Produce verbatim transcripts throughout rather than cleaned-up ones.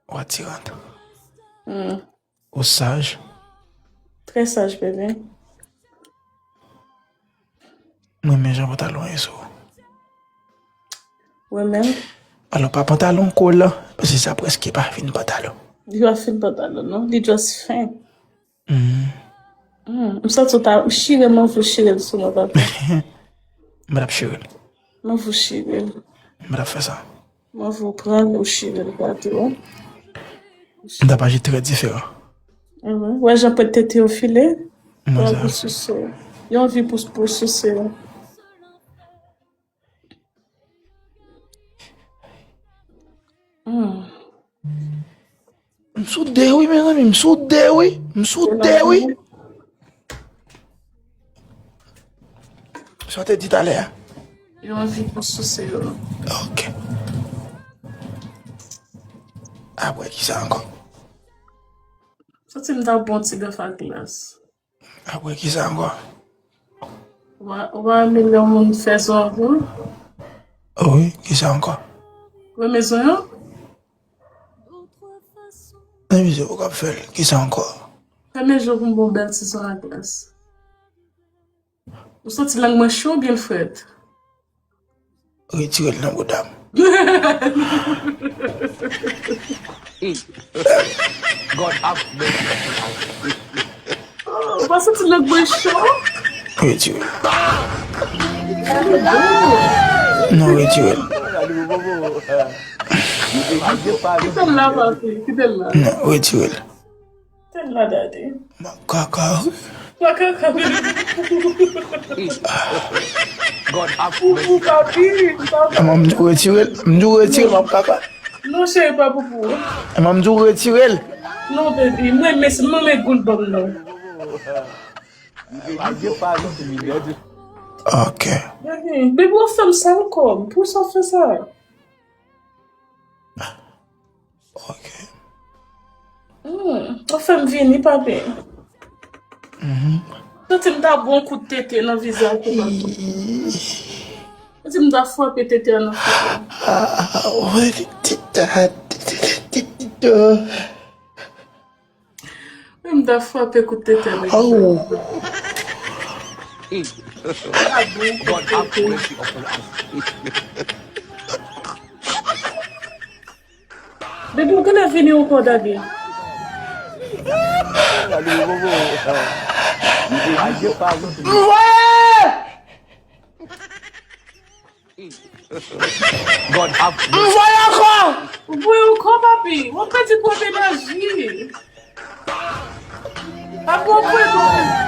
Ou atirant. Hmm. Ou saj. Trè saj, bebe. M renmen jan pantalon an ye sou ou. Ou renmen l? Alò, pa pantalon kòl la, paske sa prèske pa fin pantalon. Li pa fin pantalon, non. Li just fen. Mhm. Hmm, m santi w ta chire, m anvi w chire l sou mwen, papi. M pa t ap chire l. M anvi w chire l. M pa t ap fè sa. M anvi w pran l, ou chire l, gade w. M t ap aji trè diferan. Mhm. Wè jan pwent tete yo file? Mwen sa. Pou souse w. Yo anvi pou, pou souse w. Hmm. M sou de wi, mezanmi, m sou de wi, m sou de wi. Sa w te di talè a? Yo anvi pou souse yo. Ok. Apre ki sa ankò? Santi m ta bon ti gaf ak glas. Apre ki sa ankò? Ou pa, ou pa renmen lè yon moun fè sa ankò? Wi, ki sa ankò? Renmen zon yo? Nan mizè ou k ap fè l, ki sa ankò? Fèmen je w pou m ba w bèl ti zon ak glas. Ou santi lang mwen cho oubyen l frèt? Retire l nan bouda m. God have mercy upon us. Oh, ou pa santi lang mwen cho? Retire l. Non, retire l. Kite l la, papi. Kite l la. Non, retire l. Tèt la dade. M ap kaka wi. M ap kaka wi. Poupou papi, m pa... Manman, m di w retire l. M di w retire l, m ap kaka. Non, cheri, pa poupou. Manman, m di w retire l. Non, baby, mwen, men, mwen, men goul ban m non. Ok. Baby, baby, w ap fè m sal kò m. Pou sa w fè sa? Ok. Hmm, w ap fè m vini, papi. Mhm. Santi m ta ba w yon kout tete nan vizaj ou, papi. Santi m ta frape tete a nan figi w. Ah, wè, tete, tete, tete. Menm ta frape kout tete a nan... Aw. God have mercy upon us. Depi w genlè vini ankò, Dadi. M voye! God have mercy. M voye ankò! Ou voye ankò, papi. W ap pèdi twòp enèji. Papi, w ap voye twòp enèji.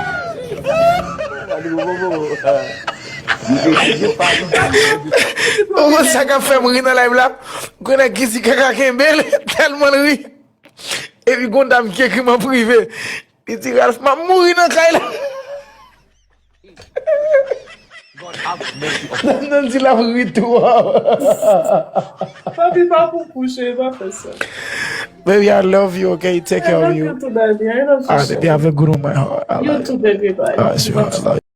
Ou konn sa k ap fè m ri nan live la? Gwennèg ki di kaka kenbe l, tèlman l ri. Epi gon dam ki ekri m an prive. Li di, Ralph, m ap mouri nan kay la. Nan, nan di l ap ri twòp. Papi, pa pou kouche, pa fè sa. Baby, I love you, okay? Take care of you. I love you too, baby. I love you so. All right, baby, have a good one, my heart. All right. You too, baby. Bye. All right, sweetheart, I love you.